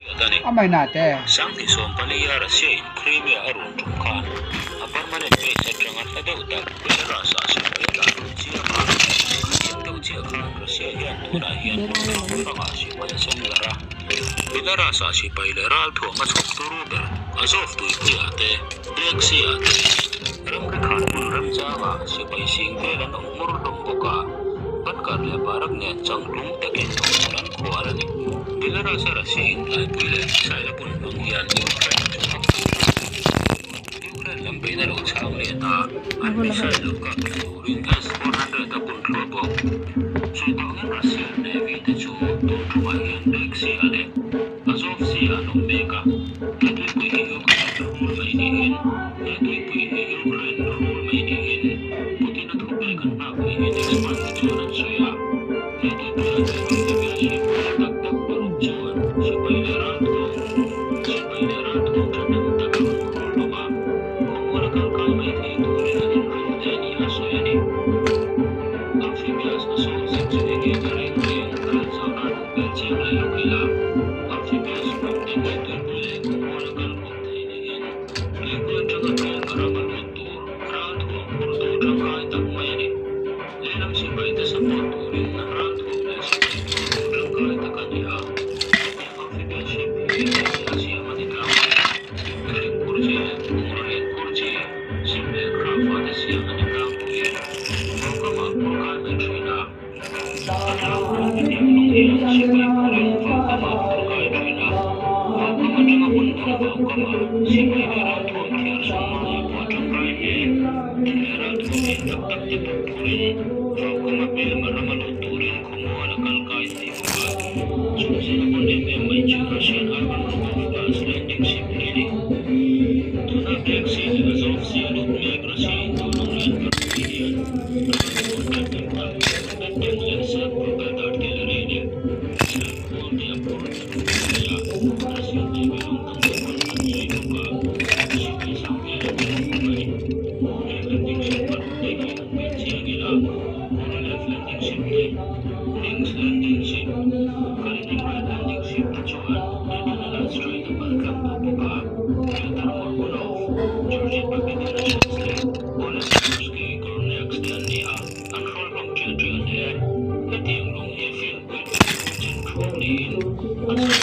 A maina te. 2014 a Russia in Crimea a run tum khan a permanent base atanga hla deuh tak Belarus ah sipai a dah lut chiam a. Khatiang deuh chiah khan Russia hian tunah hian hmun hrang hrangah sipai a sen darh a. Belarus ah sipai leh ralthuam a chhawp turu ber Azov tuipuiah te, Black Sea ah te, ramri khan hmun remchangah sipai sing vel an awm hmur hlawm bawk a. Batkar leh Barak nen changtlung takin awmhmun an khuar a ni. Belarus-a Russia inlaipui leh missile a bun hmang hian Ukraine chu a khuh a. Ukraine lam beihna lo chhang let a, an missile lo kap thla turin S-400 a bun thluah bawk. Chu tawngin Russian Navy te chu tun thumah hian Black Sea-ah leh Azov Sea-ah an awm mek a. He tuipui hi Ukraine rul mai niin, he tuipui hi Ukraine rul mai niin Putin-a thupek an nghak niin expert te chuan an sawi a. He tuipuia tui amphibia ship lian tak tak paruk chuan sipai leh ralthuam sipai leh ralthuam thahnem tak a rawn phur hlawm a, khawmual a kal kai mai thei turin an inring hle ni a sawi a ni. Amphibious assault ship chu eng nge ni reng reng rel zau nan han bel chiang leh lawk ila, amphibious boat te hi tuipui leh khawmual a kal kawp thei niin tuipui atanga hmelma rama lut tur ralthuam phurtu tangkai tak mai a ni. Lehlam sipaite support turin ralthuam leh sipai phurtu tangkai tak a ni a, hetiang amphibious ship hi hmeichhe a siam a ni tlangpui. Mihring phur chi leh bungraw lian phur chi, ship leh craft ah te siam a ni tlangpui. Vaukama phur kai mai thin a, a tlangpui hetiang lawng hian sipai phurin vaukama phur kai thin a, vaukam atanga hmun dang vaukama sipai leh ralthuam thiar sum hmangah pawh a tangkai hle. Thil leh ralthuam lian tak tak te pawh phurin vaukama hmelma rama lut turin khawmual a kal kai thei bawk a. Chung zinga pawn em em mai chu Russian Ivan Rogov class landing ship hi a ni. Tuna Black Sea leh Azov Sea a lut mek Russia in duh lawng lian paruk te hian ralthuam thahnem tak, tank leh self-propelled artillery leh missile khawl te a phur turu mai a, Russian Navy lawng dang te pawn an zui bawk a, sipai sang vel an chuang bawk a ni. Heng landing ship paruk te hi han bel chiang ila, Korolev landing ship te, Lynx landing ship, Kaliningrad landing ship te chuan Dardanelles Strait a pal tlang tawh bawk a, Pyotr Morgunov, Georgy Pobedonostsev leh Oleg Kurskiy Gorniaks te an ni a, an hrawl hlawm ṭial ṭial hle. Hetiang lawng hi field building tur chin thuak niin a sawi.